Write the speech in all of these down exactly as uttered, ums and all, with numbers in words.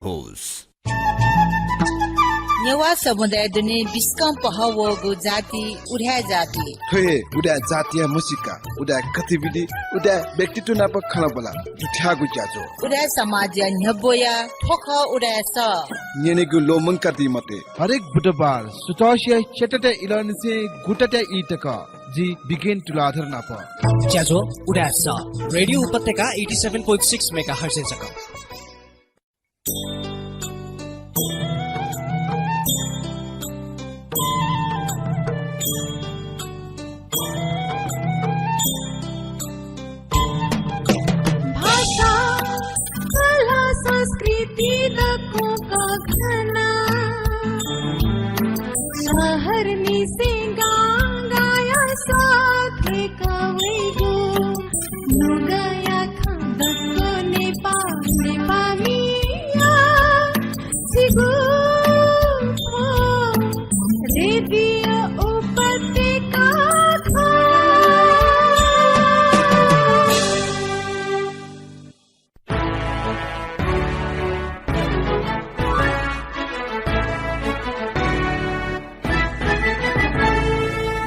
होस्। नेवाः समुदाय दुने बिस्कं पहः वःगु जाति उदाय् जाति। थ्व हे उदाय् जातिया म्हसीका, उदाय् गतिविधि, उदाय् व्यक्तित्व नाप खँल्हाबल्हा दुथ्याःगु ज्याझ्वः। उदाय् समाजया न्ह्यब्वया थ्व खः उदाय् सः। न्यनेगु ल्वःमंकादी मते। हरेक बुधबार सुथसिया च्यातातय् इलंनिसें गुतातय् ई तक जि बिगेन तुलाधर नाप। ज्याझ्वः उदाय् सः, रेडियो उपत्यका eighty seven point six megahertz जक। भाषा, कला, संस्कृति दक्वं कःघाना। शहरनिसें गां गांया सः थ्वय्‌क वइगु। नुगःया खँ दक्व नेपाः, नेपाःमिया छिगु रेडियो उपत्यका खः।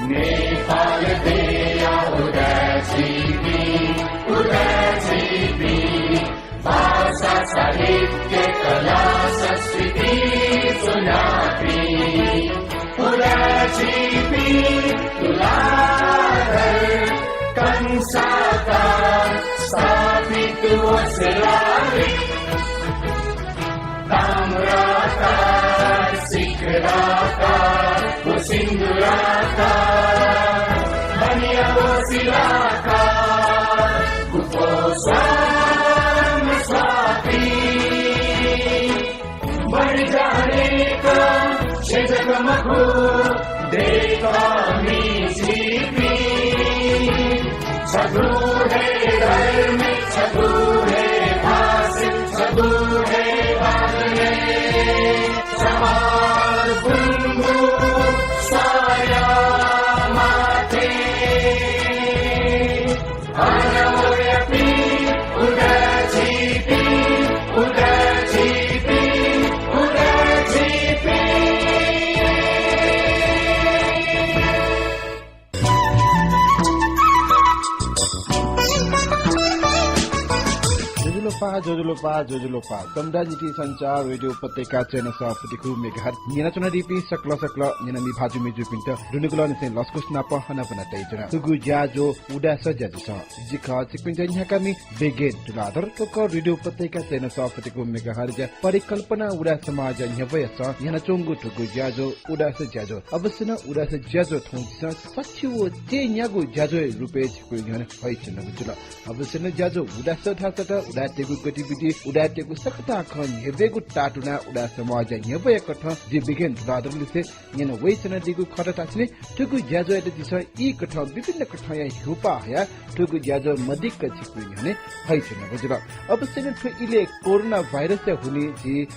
नेपाल देया उदाय् झीपिं, उदाय् झीपिं, भाषा, साहित्य, कला, संस्कृति ज्वनापिं, उदाय् झीपिं तुलाधर कंसाकार स्थापित वसलालि। ताम्राकार, सिकराकार, व सिन्दुराकार, बनिया व सिलाकार, गुफो स्वां स्वापी। बढी जानेका छेँ जक मखु, दय्‌कामि झीपिं। छगू हे धर्म, छगू हे भाषा, छगू हे बानी। समान बुंगु साया माथि। अन वयापिं उदाय् झीपिं, उदाय् झीपिं, उदाय् झीपिं। ज्वजलपा, ज्वजलपा, ज्वजलपा। समुदाय नीति सञ्चार रेडियो उपत्यका चय्न्हय् सफुतिकू मेगाहर्ज न्यनाच्वनादीपिं सकल सकल न्यनामि भाजु मय्जुपिन्त दुनुगलंनिसें लसकुस नाप हनाबना तयाच्वना। थुगु ज्याझ्वः उदाय् सः ज्याझ्वलय् जि खः छिकपिन्त न्ह्याकामि बिगेन तुलाधर। थ्व खः रेडियो उपत्यका चय्न्हय् सफुतिकू मेगाहर्जया परिकल्पना उदाय् समाजया न्ह्यब्वया सं न्ह्यानाच्वंगु थुगु ज्याझ्वः उदाय् सः ज्याझ्वः। अवश्य नं उदाय् सः ज्याझ्वः थौं झीसं सछि व चय्न्यागु ज्याझ्वःया रुपय् छिकपिनि न्ह्यःने हयाच्वनागु जुल। अवश्य नं ज्याझ्वः उदाय् सः धाःसा त उदाय्‌तय्गु गतिविधि, उदाय्‌तय्गु सकतां खँ न्ह्यब्वयेगु ताःतुनाः उदाय् समाजया न्ह्यब्वया कथं जि बिगेन तुलाधरलिसे न्यनावयाच्वनादीगु खः। धाःसा नं थुगु ज्याझ्वःयात झीसं ई कथं विभिन्न कथंया ह्यूपाः हयाः थुगु ज्याझ्वः मदिक्क छिकपिनि न्ह्यःने हयाच्वनागु जुल। अवश्य नं थ्व इलय् कोरोना भाइरसया हुनिं झी, अ,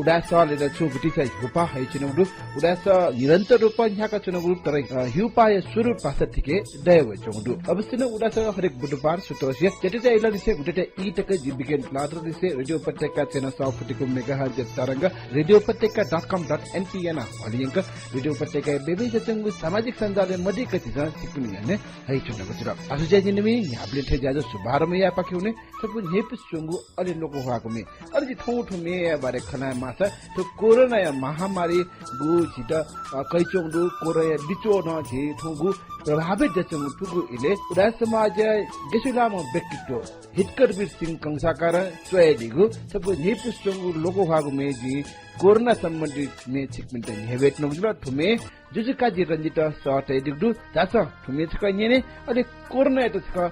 उदाय् सलय् नं छुं भतिचा ह्यूपाः हयाच्वनागु दु। उदाय् सः निरन्तर रूपं न्ह्याकाच्वनागु दु, तर, अ, ह्यूपाःया स्वरूप भचा थिके दयावयाच्वंगु दु। अवश्य नं उदाय् सः हरेक बुधबार सुथसिया च्यातातय् इलंनिसें गुतातय् ई तक जि बिगेन तुलाधरलिसे रेडियो उपत्यका चय्न्हय् सफुतिकू मेगाहर्जया तरंग, रेडियो उपत्यका dot com dot np यानाः हलियंक रेडियो उपत्यकाया वेबसाइटय् च्वंगु सामाजिक सञ्जालय् मदिक्क झीसं छिकपिनि न्ह्यःने हयाच्वनागु जुल। आः स्वयाच्वनागु ज्याझ्वः शुभारम्भ यायेपाखे वने। छपु न्ह्यइपुसे च्वंगु अले लोकंह्वाःगु म्ये। अले जि थौं थ्व म्येया बारे खँ ल्हायेमाःसा थ्व कोरोनाया महामारीगु झीत, अ, कयाच्वंगु दु। कोरोनाया बिचय् नं झी थौंगु प्रभावित जुयाच्वंगु थुगु इलय् उदाय् समाजया गेसुलाम्ह व्यक्तित्व हितकरवीर सिंह कंसाकारं च्वयादीगु छपु न्ह्यइपुसे च्वंगु लोकंह्वाःगु म्ये जिं कोरोना सम्बन्धी म्ये छिकपिन्त न्ह्यब्वयेत्यनागु जुल। थ्व म्ये जुजुकाजी रञ्जितं सः तयादीगु दु। धाःसा थ्व म्ये छकः न्यने, अले कोरोनायात छकः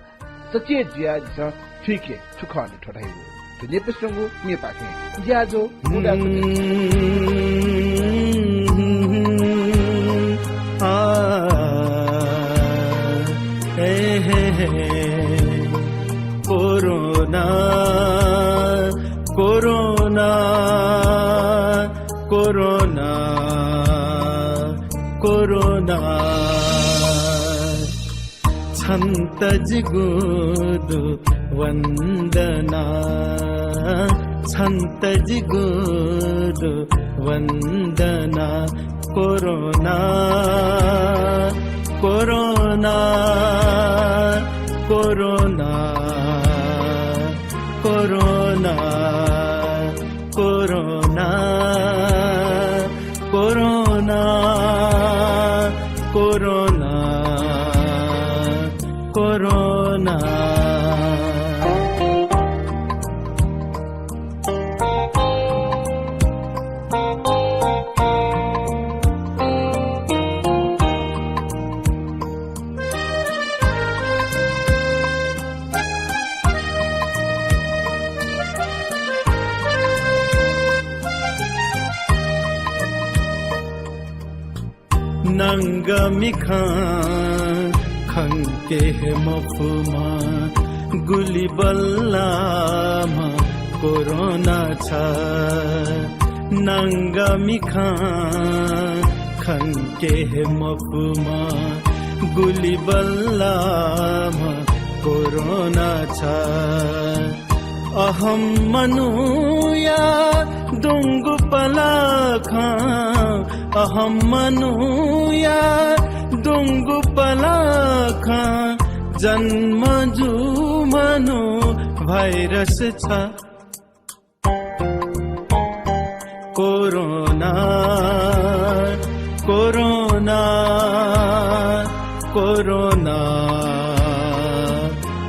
सचेत जुयाः झीसं थुइके छु खः नि थ्व धइगु। थ्व न्ह्यइपुसे च्वंगु म्येपाखें ज्याझ्वः उदाय् सः। आ, हे, हे, हे। Corona, corona, corona, corona. छन्त जिगु दु वन्दना, छन्त जिगु दु वन्दना। Corona, corona, corona, corona, corona, corona, corona, corona. नांगा मिखां खंके हे मफुमा, गुलि बल्लामा कोरोना छ। नांगा मिखां खंके हे मफुमा, गुलि बल्लामा कोरोना छ। अहं मनूया दुंगु पलाखं, अहं मनूया दुंगु पलाखं जन्म जूम्ह नु भाइरस छ। Corona, corona, corona,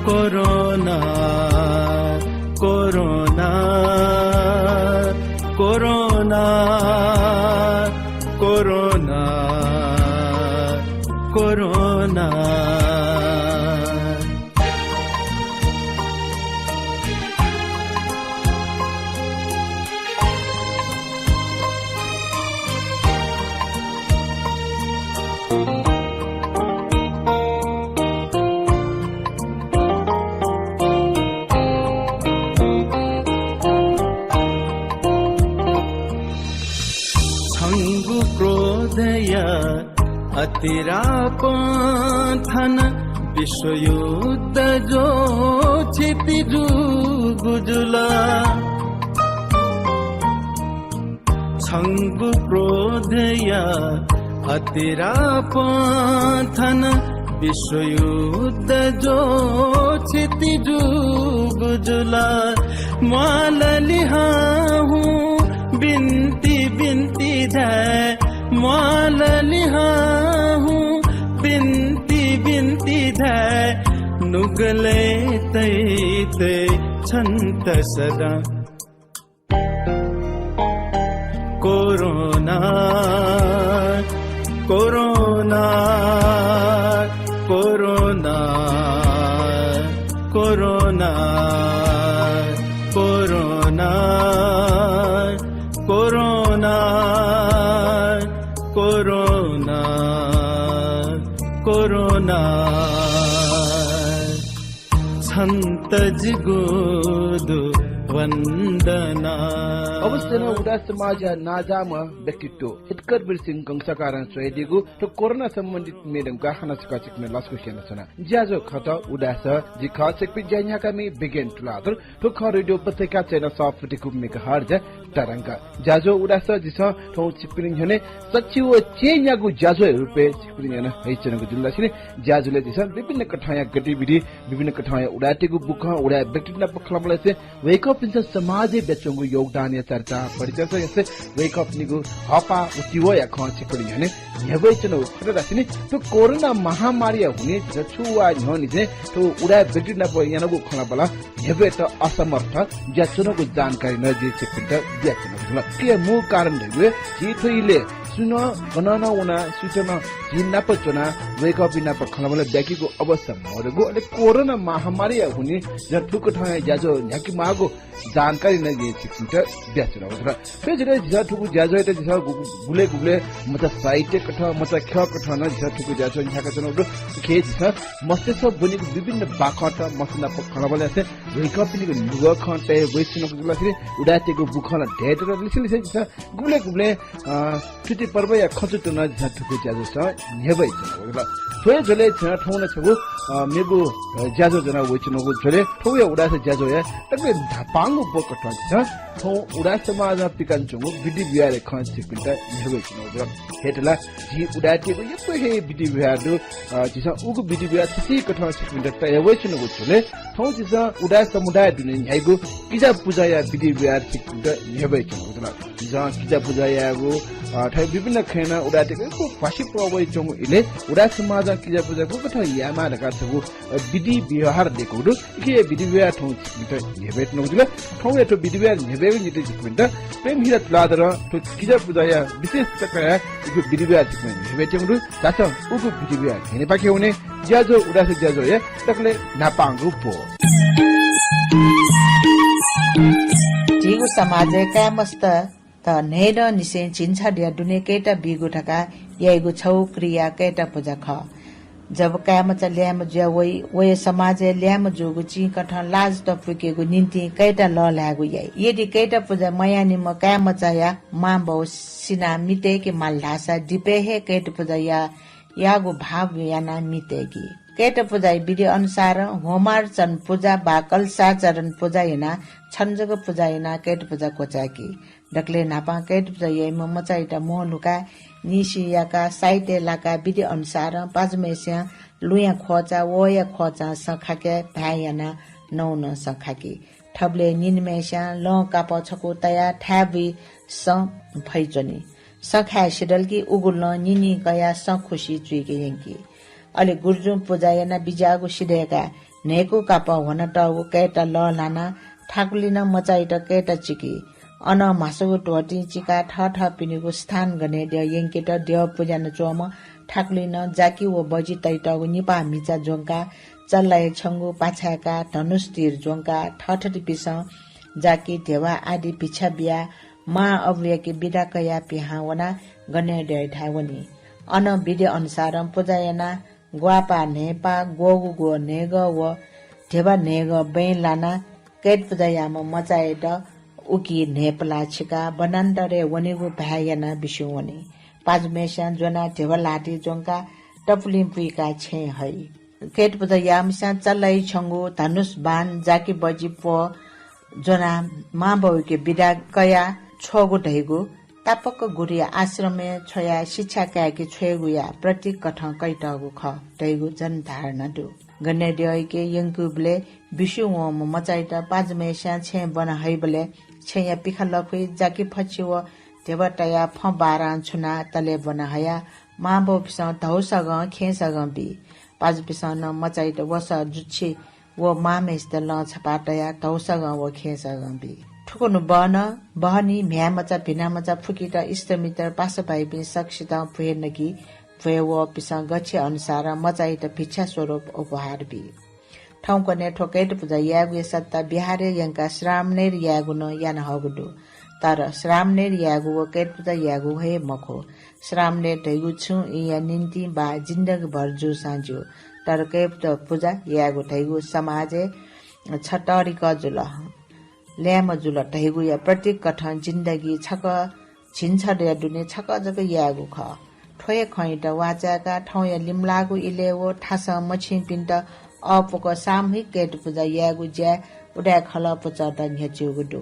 corona, corona, corona, corona, corona. छंगु क्रोधया अतिरापं थन विश्वयुद्ध ज्वः क्षिति जूगु जुल। छंगु क्रोधया अतिरापं थन विश्वयुद्ध ज्वः क्षिति जूगु जुल। म्वाःल लिहां हुँ बिन्ति बिन्ति धाये, म्वाःल लिहां हुँ बिन्ति बिन्ति धाये, नुगलय् तइ तइ छन्त सदां। Corona, corona, corona, corona, corona, corona, corona, corona. छन्त जिगु दु वन्दना। अवश्य नं उदाय् समाजया नांजाःम्ह व्यक्तित्व हितकरवीर सिंह कंसाकारं स्वयादीगु थ्व कोरोना सम्बन्धित म्ये धुंकाः हानं छकः छिकपिन्त लसकुस यानाच्वना। ज्याझ्वः खः थ्व उदाय् सः, जि खः छिकपिनि ज्या न्ह्याकामि बिगेन तुलाधर। थ्व खः रेडियो उपत्यका चय्न्हय् सफुतिकूपा मेगाहर्ज तरंग। ज्याझ्वः उदाय् सः, झीसं थौं छिकपिनि न्ह्यःने सच्छि व चय्न्यागू ज्याझ्वःया रूपय् छिकपिनि न्ह्यःने हयाच्वनागु जुल। ज्याझ्वलय् झीसं विभिन्न कथंया गतिविधि, विभिन्न कथंया उदाय्‌तय्‌गु बुखँ, उदाय् व्यक्तित्वत नाप खँल्हाबल्हा यासें वय्‌कःपिन्सं समाजय् बियाच्वंगु योगदानया चर्चा, परिचर्चा यासें वय्‌कःपिनिगु हःपाः व तिबःया खँ छिकपिनि न्ह्यःने न्ह्यब्वयाच्वनागु खः धाःसा नि, थ्व कोरोना महामारीया हुनिं झीसं छु वा न्ह्यःनिसें थ्व उदाय् व्यक्तित्वत नाप यानागु खँल्हाबल्हा न्ह्यब्वयेत असमर्थ जुयाच्वनागु जानकारी नं जिं छिकपिन्त बियाच्वनागु जुल। थुकिया मू कारण धइगु हे झी थ्व इलय् सुं नं गनं नं वनाः सुइत नं झी नाप च्वनाः वय्‌कःपिं नाप खँल्हाबल्हा बियाकेगु अवस्था मदुगु, अले कोरोना महामारीया हुनिं झीसं थुकथंया ज्याझ्वः न्ह्याकेमाःगु जानकारी नं जिं छिकपिन्त बियाच्वनागु जुल। थ्व झीसं थुगु ज्याझ्वःयात झीसं गु-, गु-, गुबलें गुबलें मचा साहित्य कथं, मचा ख्यः कथं नं झीसं थुगु ज्याझ्वः न्ह्याकाच्वनागु दु। थुकी हे झीसं मस्तिष्कं ब्वनीगु विभिन्न बाखंत मस्त नाप खँल्हाबल्हा यासें वय्‌कःपिनिगु नुगः खँ तयाः वयाच्वनागु जुल। थुकी उदाय्‌तय्‌गु बुखँ ला धयातःगु दु। लिसें लिसें झीसं गुबलें गुबलें, अ, थुकी पर्वया खँच्वतुना झिंछाः थुगु ज्याझ्वलय् न्ह्यब्वयाच्वनागु खः। थ्व हे झ्वलय् झिंछाः थौं नं छगू, अ, मेगु, अ, ज्याझ्वः ज्वना वयाच्वनागु खः। थ्व हे उदाय् ज्याझ्वःया दकले न्हापांगु ब्व कथं झिंछाः थौं उदाय् समाजं पिकयाच्वंगु विधि व्यवहारया खँ छिकपिन्त न्ह्यब्वयाच्वनागु खः। हय्‌धला झी उदाय्‌तय्‌गु यक्व हे विधि व्यवहार दु। अ, झीसं उगु विधि व्यवहार थुसी कथं छिकपिन्त तयावयाच्वनागु खः। थौं झीसं उदाय् समुदाय दुने न्ह्याइगु किजा पुजाया विधि व्यवहार छिकपिन्त न्ह्यब्वयाच्वनागु खः। झीसं किजा पुजा यायेगु, अ, थ्व विभिन्न खँय् नं उदाय्‌तय्‌गु यक्व भ्वासि प्वः वयाच्वंगु इलय् उदाय् समाजं किजा पुजा गुकथं यायेमाः धकाः छगू, अ, विधि व्यवहार दयेकूगु दु। उकिया विधि व्यवहार थौं छिकपिन्त न्ह्यब्वयाच्वनागु खः। थौंया थ्व विधि व्यवहार न्ह्यब्वयेगु निंतिं छिकपिन्त प्रेम हिरा तुलाधरं थ्व किजा पुजाया विशेषता कयाः इगु विधि व्यवहार छिकपिन्त न्ह्यब्वयाच्वनागु दु। झासँ उगु विधि व्यवहार न्यनेपाखे वने। ज्याझ्वः उदाय् समाजया दकले न्हापांगु ब्व। झीगु समाजय् काय्‌मस्तय्‌त न्हय्‌दँनिसें झिंछादँया दुने कय्‌ता बीगु धकाः याइगु छगू क्रिया कय्‌ता पुजा खः। जब काय्‌मचा ल्याय्‌म्ह जुया वइ, वया समाजय् ल्याय्‌म्ह जूगु चिं कथं लाजत पुइकेगु निंतिं कय्‌ता लःल्हायेगु याइ। यदि कय्‌ता पुजा मयाःनिम्ह काय्‌मचाया मांबौ सिनाः मितय्‌के माल धाःसा दिपय् हे कय्‌ता पुजा या याःगु भाव यानाः मितय्‌की। कय्‌ता पुजाया विधि अनुसारं होमार्चन पुजा वा कलशाचरण पुजा यानाः छन्हु जक पुजा यानाः कय्‌ता पुजा क्वचाय्‌की। दकलय् न्हापां कय्‌ता पुजा याइम्ह मचाइत म्वःल्हुकाः निसि याकाः साइतय् लाकाः विधि अनुसारं पाजुम्हय्‌सिनं लुँया ख्वःचा, वहःया ख्वःचां सँ खाके, भाय् यानाः नौनं सँ खाकी। थबलय् निनिम्हय्‌सिनं लं कापः छकू तयाः थाय् बुइ सँ फइच्वनी। सँ खाये सिधल कि उगु लं निनिं कयाः सँ खुसि चुइके यंकी। अले गुरुजुं पुजा याना बिज्याःगु सिधय्‌काः न्हय्‌कू कापः ह्वनातःगु कय्‌ता लःल्हानाः थाकुलिनं मचाइत कय्‌ता चिकी। अनं म्हासुगु ध्वतिं चिकाः थःथःपिनिगु स्थान गनेद्यः यंकेत द्यः पुज्यानाच्वंम्ह थाकुलिनं जाकि व बजि तइतःगु निपाः म्हिचा ज्वंकाः चल्लाया छ्यंगू पाछाय्‌काः धनुष तीर ज्वंकाः थःथःपिन्सं जाकि, ध्यबा आदि भिक्षा बियाः मां अबुयाके बिदा कयाः पिहां वनाः गनेद्यःयाथाय् वनी। अनं विधि अनुसारं पुजा यानाः ग्वाःपाः न्हय्‌पाः, ग्वःगु ग्वः न्हय्‌गः व ध्यबा न्हय्‌गः बँय् लानाः कय्‌ता पुजा याःम्ह मचाइत उकी न्हय्‌पलाः छिकाः वनान्तरय् वनेगु भाय् यानाः बिस्युं वनी। पाजुम्हय्‌सिनं ज्वनाः ध्यबा ल्हातिइ ज्वंकाः तपुलिं पुइकाः छेँय् हइ। कय्‌ता पुजा याःम्हय्‌सिनं चल्लाया छ्यंगू धनुष बाण, जाकि बजि प्वः ज्वनाः मांबौयाके बिदा कयाः छ्वःगु धइगु तापाक्क गुरुया आश्रमय् छ्वयाः शिक्षा काय्‌के छ्वयेगुया प्रतीक कथं कइतःगु खः धइगु जनधारणा दु। गनेद्यःयाके यंकूबलय् बिस्युं वंम्ह मचाइत पाजुम्हय्‌सिनं छेँय् ब्वना हइबलय् छेँया पिखा लखुइ जाकि फछि व ध्यबा तयाः फँ बारां छुनाः तलय् ब्वना हयाः मांबौपिन्सं धौसगं खेँसगं बी। पाजुपिन्सं नं मचाइत वसः जुछि व मांम्हय्‌सित लं छपाः तयाः धौसगं व खेँसगं बी। थुकुन्हु बहनं, बहनी, म्ह्याय्‌मचा, भिनामचा, फुकित, इष्टमित्र, पासाभाइपिं सकसितं भ्वय् नकी। भ्वय् वःपिन्सं गछि अनुसारं मचाइत भिक्षा स्वरूप उपहार बी। थौंकन्हय् थ्व कय्‌ता पुजा यायेगुया सट्टा बिहारय् यंकाः श्रामणेर यायेगु नं याना हःगु दु। तर श्रामणेर यायेगु व कय्‌ता पुजा यायेगु हे मखु। श्रामणेर धइगु छुं ईया निंतिं वा जिन्दगीभर जूसां ज्यू, तर कय्‌ता पुजा यायेगु धइगु समाजय् छ तरिका जुल। ल्याय्‌म्ह जुल धइगुया प्रतीक कथं जिन्दगी छकः झिंछदँया दुने छकः जक यायेगु खः। थ्व हे खँयात वाःचाय्‌काः थौंया लिमलाःगु इलय् व थासं मछिंपिन्त अःपुक सामूहिक कय्‌ता पुजा यायेगु ज्याय् उदाय् खलः पुचःत न्ह्यच्यूगु दु।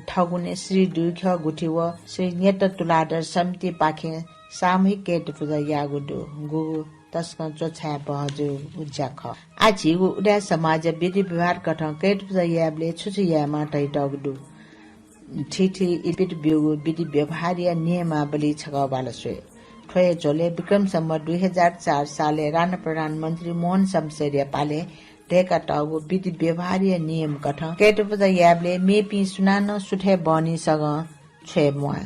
थगुने श्री दुइख्यः गुथि व श्री न्यत तुलाधर समितिपाखें सामूहिक कय्‌ता पुजा याःगु दु। गुगु तसकं च्वछाये बहःजूगु ज्या खः। आः झीगु उदाय् समाजया विधि व्यवहार कथं कय्‌ता पुजा यायेबलय् छु छु यायेमाः धइतःगु दु। थीथी इपित ब्यूगु विधि व्यवहारया नियमावली छकः बांलाः स्वये। थ्व हे झ्वलय् विक्रम सम्वत दुई हजार चार सालय् राणा प्रधानमन्त्री मोहन शमशेरया पालय् दय्‌कातःगु विधि व्यवहारया नियम कथं कय्‌ता पुजा यायेबलय् मेपिं सुनानं सुथय् बहनी सगं छ्वये म्वाः।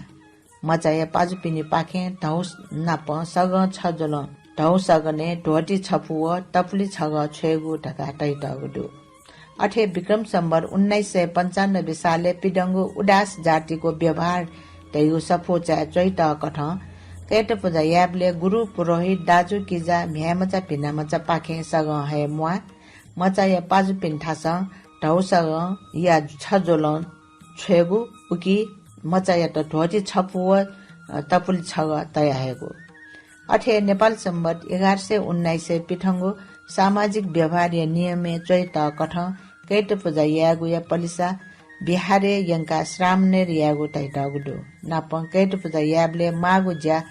मचाया पाजुपिनिपाखें धौस नाप सगं छज्वलं, धौसगनय् ध्वति छपु व तपुलि छगः छ्वयेगु धकाः तइतःगु दु। अथे विक्रम सम्वत उन्नाइस सय पन्चानब्बे सालय् पिदंगु उदास जातिको व्यवहार धइगु सफूचाय् च्वइतःकथं कय्‌ता पुजा यायेबलय् गुरु, पुरोहित, दाजु, किजा, म्ह्याय्‌मचा, भिनामचापाखें सगं हये म्वाः। मचाया पाजुपिन्थासं धौसगंया छज्वलं छ्वयेगु, उकी मचायात ध्वति छपु व अ, तपुलि छगः तयाहयेगु। अथे नेपाल संवत् एघार सय उन्नाइसय् पिथंगु सामाजिक व्यवहारया नियमय् च्वयातःकथं कैत पुजा यायेगुया पलिसा बिहारय् यंकाः श्रामणेर यायेगु धयातःगु दु। नापं कैत पुजा यायेबलय् माःगु ज्या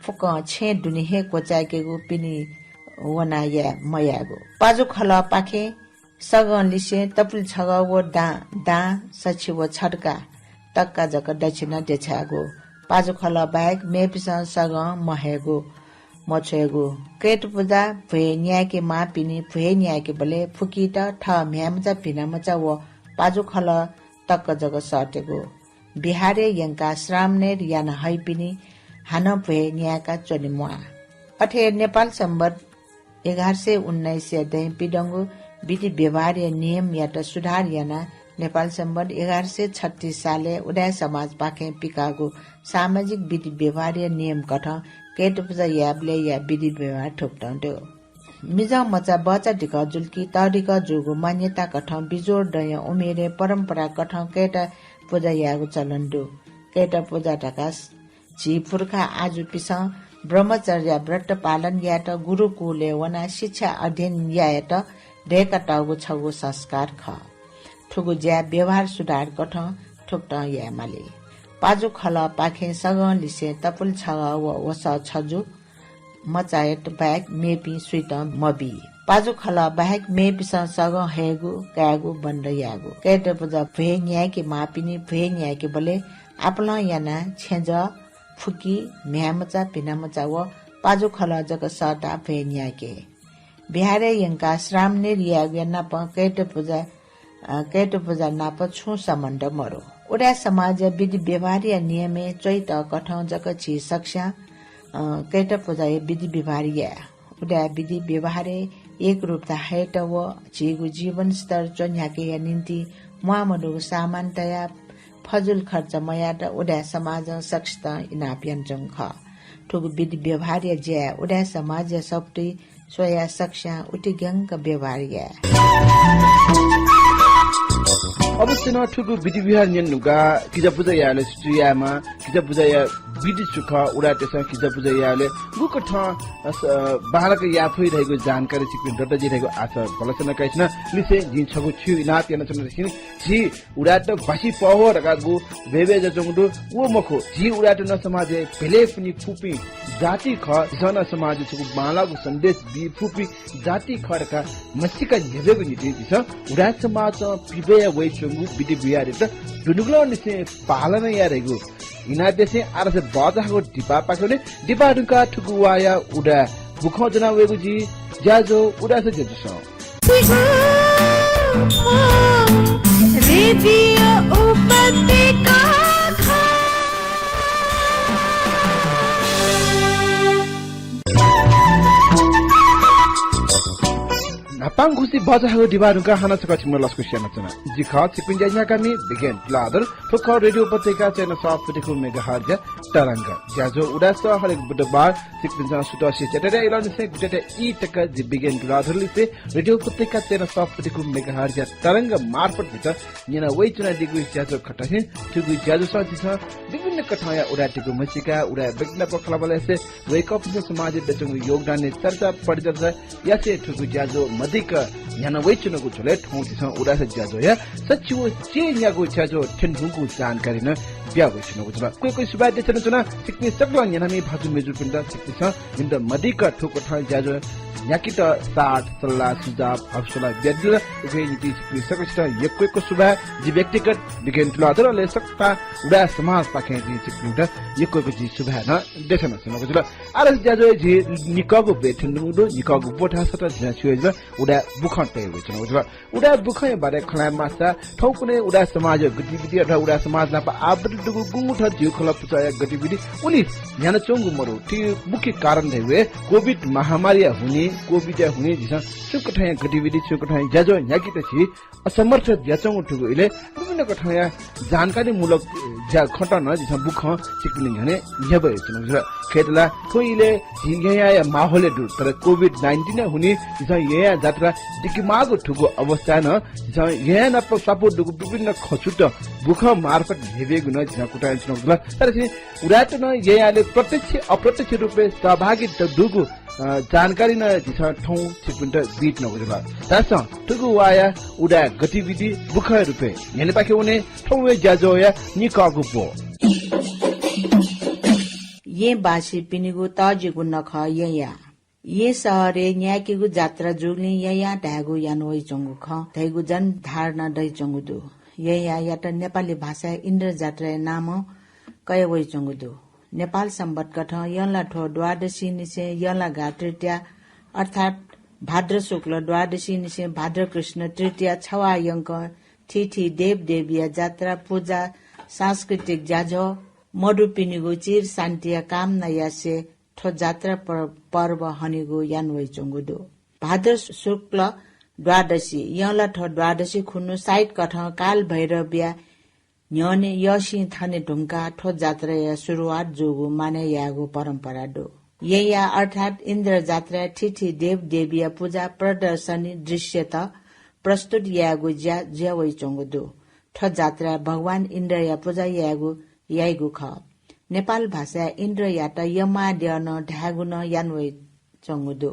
फुक्कं छेँय् दुने हे क्वचाय्केगु, पिने वनाः याये मयायेगु। पाजु खलःपाखें सगं लिसें तपुलि छगः व दां, दां सछि व छड्का तक्का जक दक्षिणा देछायेगु। पाजु खलः बाहेक मेपिसं सगं महयेगु, मछ्वयेगु। कैत पुजा भ्वय् न्याय्केमाःपिनि भ्वय् न्याय्केबलय् फुकित थः म्ह्याय्मचा भिनामचा व पाजु खलः तक्क जक सःतेगु। बिहारय् यंकाः श्रामणेर याना हइपिनि हानं भ्वय् न्याय्का च्वनेम्वाः। अथे नेपाल संवत् एघार सय उन्नाइसया दँय् पिदंगु विधि व्यवहारया नियमयात सुधार यानाः नेपाल संवत् एघार सय छत्तीस सालय् उदाय् समाजपाखें पिकाःगु सामाजिक विधि व्यवहारया नियमकथं कैत पुजा यायेबलय्‌या विधि व्यवहार थुकथं दु। मिजं मचा बचा धिकः जुल कि तःधिकः जूगु मान्यताकथं बिज्वः दँया उमेरय् परम्पराकथं कैत पुजा यायेगु चलन दु। कैत पुजा धकाः झी पुर्खा आजुपिसं ब्रह्मचर्य व्रत पालन यायेत गुरुकुलय् वनाः शिक्षा अध्ययन यायेत दय्कातःगु छगू संस्कार खः। थुगु ज्या व्यवहार सुधारकथं थुकथं यायेमाली। पाजु खलःपाखें सगं लिसें तपुलि छगः व वसः छजु मचायात बाहेक मेपिं सुइतं मबी। पाजु खलः बाहेक मेपिसं सगं हयेगु, कायेगु, बन्द यायेगु। कैत पुजा भ्वय् न्याय्केमाःपिनि भ्वय् न्याय्केबलय् आपालं यानाः छेँजः, फुकि, म्ह्याय्मचा, भिनामचा व पाजु खलः जक सःताः भ्वय् न्याय्के। बिहारय् यंकाः श्रामणेर यायेगुया नाप कैत पुजा, अ, कैत पुजा नाप छुं सम्बन्ध मदु। उदाय् समाजया विधि व्यवहारया नियमय् च्वयातःकथं जक झी सकस्यां, अ, कैत पुजाया विधि व्यवहार याये। उदाय् विधि व्यवहारय् एकरूपता हयेत व झीगु जीवन स्तर च्वन्ह्याकेया निंतिं म्वाःमदुगु सामान तयाः फजुल खर्च मयायेत उदाय् समाजं सकसितं इनाप यानाच्वंगु खः। थुगु विधि व्यवहारया ज्याय् उदाय् समाजया सफुती स्वयाः सकस्यां उतिग्यंक व्यवहार याये। अवश्य नं थुगु विधि व्यवहार न्यने धुंकाः किजा पुजा यायेबलय् छु छु यायेमाः, किजा पुजाया विधि छु खः, उदाय्‌तय्‌सं किजा पुजा यायेबलय् गुकथं, अ, स-, अ, बांलाक याये फइ धइगु जानकारी छिकपिं दत जुइ धइगु आशा भलसा नं कयाच्वना। लिसें जिं छगू थ्व इनाप यानाच्वना। झी उदाय्‌त बासी पहः धकाः गु बय्‌बय् जुयाच्वंगु दु, व मखु। झी उदाय्‌त नं समाजय् भेले पुनी फुपिं जाति खः, झीसं नं समाजय् छगू बांलाःगु सन्देश बी फुपिं जाति खः धकाः म्हसीका न्ह्यब्वयेगु निंतिं झीसं उदाय् समाजं पिबया वइच्वंगु विधि व्यवहारयात दुनुगलंनिसें पालन याये धइगु इनाप देसें आः धाःसा बचाहाकःगु दिपापाखें वने। दिपा धुंकाः थुगु वाःया उदाय् बुखँ ज्वना वयेगु जुइ ज्याझ्वः उदाय् सः ज्याझ्वलय्। रेडियो उपत्यका। न्हापां खुसी बचाहाकःगु दिपा धुंकाः हानं छकः छिकपिन्त लसकुस यानाच्वना। जि खः छिकपिनि ज्या न्ह्याकामि बिगेन तुलाधर। थ्व खः रेडियो उपत्यका चय्न्हय् सत्ताइस दशमलव पाँच मेगाहर्जया तरंग। ज्याझ्वः उदाय् सः हरेक बुधबार छिकपिन्सं सुथसिया च्याताया इलंनिसें गुताया ई तक जि बिगेन तुलाधरलिसे रेडियो उपत्यका चय्न्हय् सत्ताइस दशमलव पाँच मेगाहर्जया तरंग मार्फत झीत न्यना वइच्वनादीगु ज्याझ्वः खः। थुगु ज्याझ्वलय् झीसं विभिन्न कथंया उदाय्‌तय्‌गु म्हसीका, उदाय् व्यक्ति नाप खँल्हाबल्हा यासें वय्‌कःपिन्सं समाजय् बियाच्वंगु योगदानया चर्चा परिचर्चा यासें थुगु ज्याझ्वः मदिक्क न्ह्याना वइच्वनागु झ्वलय् थौं झीसं उदाय् सः ज्याझ्वःया सछि व चय्न्यागु ज्याझ्वः थ्यने धुंकूगु जानकारी नं बिया वइच्वनागु जुल। क्वय् क्वय् सुभाय् देछानाच्वना। छिकपिं सकलें न्यनामि भाजु मय्‌जुपिन्त छिकपिन्सं जिमित मदिक्क थुकथं ज्याझ्वः न्ह्याकेत साथ, सल्लाह, सुझाव, हौसला बियादिल। उकिया निंतिं छिकपिं सकसितं यक्व यक्व सुभाय्। जि व्यक्तिगत बिगेन तुलाधर, अले सकतां उदाय् समाजपाखें जिं छिकपिन्त यक्व यक्व जि सुभाय् नं देछानाच्वनागु जुल। आः धाःसा ज्याझ्वःया झी निकःगु ब्वय् थ्यने धुंकूगु दु। निकःगु ब्व धाःसा त झीसं छु याये जुल, उदाय् बुखँ तये वइच्वनागु जुल। उदाय् बुखँया बारे खँ ल्हाये माःसा, थौंकन्हय् उदाय् समाजया गतिविधि अथवा उदाय् समाज नाप आबद्ध दुगु गुंगू थः ज्यू खलः पुचःया गतिविधि उलि न्ह्यानाच्वंगु मदु। थुकिया मुख्य कारण धइगु हे कोभिड महामारीया हुनिं कोभिडया हुनिं झीसं छुं कथंया गतिविधि, छुं कथंया ज्याझ्वः न्ह्याकेत झी असमर्थ जुयाच्वंगु थुगु इलय् विभिन्न कथंया जानकारीमूलक ज्या खँत नं झीसं बुखँ छिकपिनि न्ह्यःने न्ह्यब्वयाच्वनागु जुल। खय्‌त ला थ्व इलय् झी येँयाया माहौलय् दु, तर कोभिड नाइन्टिनया हुनिं झीसं येँया जात्रा दिकेमाःगु थुगु अवस्थाय् नं झीसं येँया नाप स्वापू दुगु विभिन्न खँछुत बुखँ मार्फत न्ह्यब्वयेगु नं झीसं कुतः यानाच्वनागु जुल। तर झी उदाय्‌त नं येँयालय् प्रत्यक्ष अप्रत्यक्ष रूपय् सहभागी द-, दुगु, अ, जानकारी नं झीसं थौं छिकपिन्त बीत्यनागु जुल। धाःसा थुगु वाःया उदाय् गतिविधि बुखँया रूपय् न्ह्यःनेपाखे वने। थौंया ज्याझ्वःया निकःगु ब्व। येँबासीपिनिगु तःजिगु नखः येँया। येँ शहरय् न्याय्‌केगु जात्रा जूगुलिं येँया धायेगु याना वइच्वंगु खँ धइगु जनधारणा दइच्वंगु दु। येँयायात नेपाली भाषाय् इन्द्र जात्राया नामं कया वइच्वंगु दु। नेपाल संवत् कथं यंलाथ्व द्वादशीनिसें यंलागा तृतीया, अर्थात् भाद्र शुक्ल द्वादशीनिसें भाद्र कृष्ण तृतीया छवाः यंकं थीथी देवदेवीया जात्रा, पुजा, सांस्कृतिक ज्याझ्वः, मदुपिनिगु चिर शान्तिया कामना यासें थ्व जात्रा पर-, पर्व हनेगु याना वइच्वंगु दु। भाद्र शुक्ल द्वादशी, यंलाथ्व द्वादशी खुन्हु साइत कथं कालभैरवया न्ह्यःने यःसिं थने धुंकाः थ्व जात्राया सुरुवात जूगु मानय् यायेगु परम्परा दु। येँया अर्थात् इन्द्र जात्राय् थीथी देवदेवीया पुजा प्रदर्शनी दृश्यत प्रस्तुत यायेगु ज्या जुया वइच्वंगु दु। थ्व जात्राय् भगवान इन्द्रया पुजा यायेगु, याइगु खः। नेपाल भाषाय् इन्द्रयात यमाद्यः नं धायेगु नं याना वइ च्वंगु दु।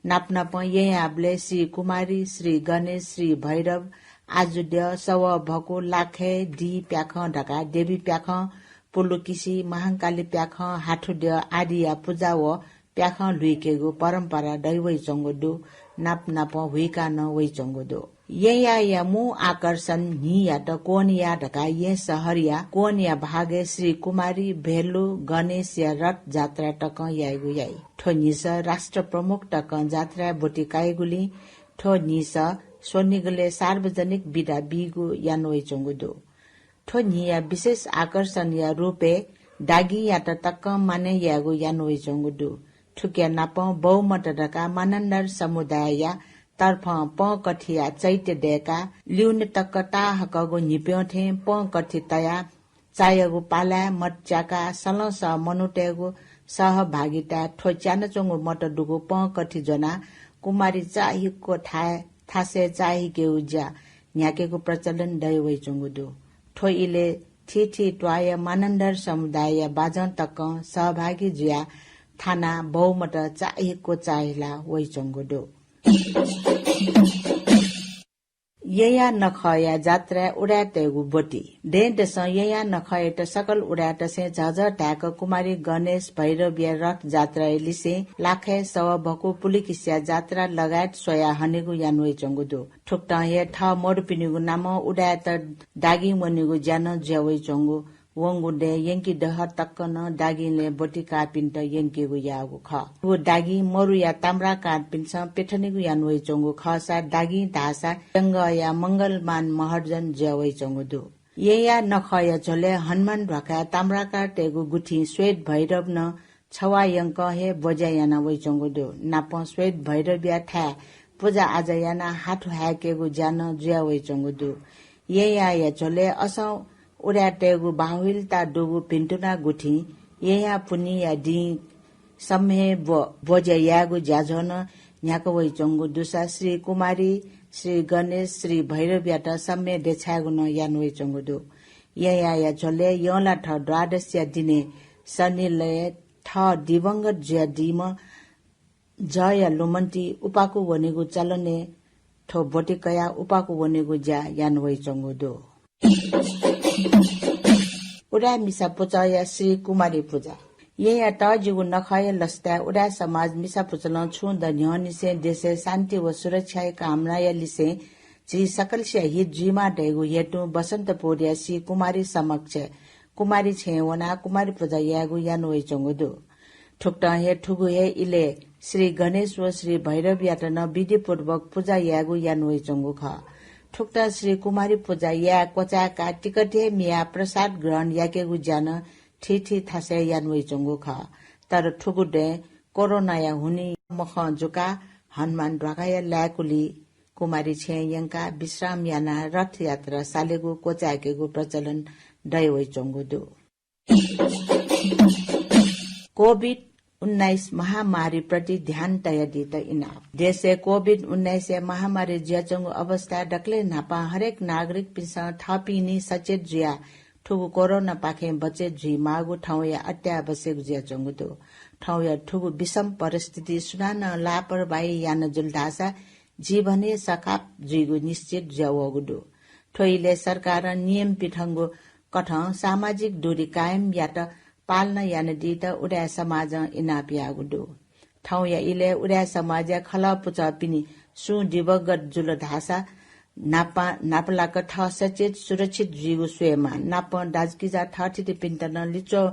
नापनापं येँयाःबलय् श्री कुमारी, श्री गणेश, श्री भैरव, आजुद्यः, सवः भकु, लाखे, दी प्याखं धकाः देवी प्याखं, पुलुकिसी, महांकाली प्याखं, हाथुद्यः आदिया पुजा व प्याखं ल्हुइकेगु परम्परा दइ वइच्वंगु दु। नापनापं हुइका नं वइच्वंगु दु। येँयाःया मू आकर्षण न्हियात क्वनया धकाः येँ शहरया क्वनया भागय् श्री कुमारी, भेलु, गणेशया रथ जात्रा तकं याइगु याइ। थ्व न्हिसः राष्ट्र प्रमुख तकं जात्राय् ब्वति काइगुलिं थ्व न्हिसः स्वनिगलय् सार्वजनिक बिदा बीगु याना वइच्वंगु दु। थ्व न्हिया विशेष आकर्षणया रूपय् दागिंयात तकं मानय् यायेगु याना वइच्वंगु दु। थुकिया नापं बौमत धकाः मानन्धर समुदायया तर्फं पंकथिया चैत्य दय्काः लिउने तक ताःहाकःगु न्हिप्यं थें पंकथि तयाः चायागु पालाय् मत च्याकाः सलंसः मनूतय्गु सहभागिताय् थ्व च्यानाच्वंगु मत दुगु पंकथि ज्वनाः कुमारी चाःहिक्व थाय् थासय् चाःहिकेगु ज्या न्ह्याकेगु प्रचलन दइ वइच्वंगु दु। थ्व इलय् थीथी त्वाःया मानन्धर समुदायया बाजं तकं सहभागी जुयाः थानाः बौमत चाःहिक्व चाःहिला वइच्वंगु दु। येँया नखःया जात्राय् उदाय्‌तय्गु ब्वति। दँय्‌दसं येँया नखःयात सकल उदाय्‌तय्सं झःझः धाय्क कुमारी गणेश भैरवया रथ जात्राया लिसें लाखे, सवः भकु, पुलुकिसिया जात्रा लगायत स्वयाः हनेगु याना वइच्वंगु दु। थुकथं हे थः मदुपिनिगु नामं उदाय्‌त दागिं वनेगु ज्या नं जुया वइच्वंगु। वंगु दँय् यंकी दहः तक नं दागिंलय् ब्वति काःपिन्त यंकेगु याःगु खः। व दागिं मरुया ताम्राकारपिन्सं प्यथनेगु याना वइच्वंगु खःसा दागिं धाःसा यंगःया मंगलमान महर्जन जुया वइच्वंगु दु। येँया नखःया झ्वलय् हनुमान ध्वाखाय् ताम्राकारतय्गु गुथिं श्वेत भैरव नं छवाः यंकं हे ब्वज्या याना वइच्वंगु दु। नापं श्वेत भैरवया थाय् पुजा आजा यानाः हाथु हाय्केगु ज्या नं जुया वइच्वंगु दु। येँयाःया झ्वलय् असं उदाय्‌तय्गु बाहुल्यता दुगु भिन्तुना गुथिं येँया पुन्हिया दिं सम्हे ब्व-, ब्वज्या यायेगु ज्याझ्वः नं न्ह्याका वइच्वंगु दुसा श्री कुमारी, श्री गणेश, श्री भैरवयात सम्हे देछायेगु नं याना वइच्वंगु दु। येँयाःया झ्वलय् यंलाथः द्वादशीया दिनय् सनिलय् थः दिवंगत जुयादीम्ह जःया लुमन्ति उपाकु वनेगु चलनय् थ्व ब्वति कयाः उपाकु वनेगु ज्या याना वइच्वंगु दु। उदाय् मिसा पुचःया श्री कुमारी पुजा। येँया तःजिगु नखःया लसताय् उदाय् समाज मिसा पुचलं छुं द न्ह्यःनिसें देशय् शान्ति व सुरक्षाया कामनाया लिसें झी सकलसिया हित जुइमा धइगु हेतुं बसन्तपुरया श्री कुमारी समक्ष कुमारी छेँय् वनाः कुमारी पुजा यायेगु याना वइच्वंगु दु। थुकथं हे थुगु हे इलय् श्री गणेश व श्री भैरवयात नं विधिपूर्वक पुजा यायेगु याना वइच्वंगु खः। थुकथं श्री कुमारी पुजा याये क्वचाय्काः टिकट हे मियाः प्रसाद ग्रहण याकेगु ज्या नं थीथी थासय् याना वइच्वंगु खः। तर थुगु दँय् कोरोनाया हुनिं मखं जुकाः हनुमान ध्वाखाया लाय्कुलि कुमारी छेँय् यंकाः विश्राम यानाः रथ यात्रा सालेगु क्वचाय्केगु प्रचलन दयावइच्वंगु दु। कोभिड उन्नाइस महामारीप्रति ध्यान तयादीत इनाप। देशय् कोभिड उन्नाइसया महामारी जुयाच्वंगु अवस्थाय् दकलय् न्हापां हरेक नागरिकपिन्सं थःपिं निं सचेत जुयाः थुगु कोरोनापाखें बचय् जुइमाःगु थौंया अत्यावश्यक जुयाच्वंगु दु। थौंया थुगु विषम परिस्थिति सुनानं लापरवाही याना जुल धाःसा जीवन हे सखाप जुइगु निश्चित जुयावःगु दु। थ्व इलय् सरकारं नियम पिथंगु कथं सामाजिक दूरी कायम यात पालना यानादीत उदाय् समाजं इनाप याःगु दु। थौंया इलय् उदाय् समाजया खलः पुचःपिनि सुं दिवंगत जुल धाःसा न्हापा-, न्हापालाक थः सचेत सुरक्षित जुइगु स्वयेमाः। नापं दाजुकिजा थःथितिपिन्त नं लिच्वः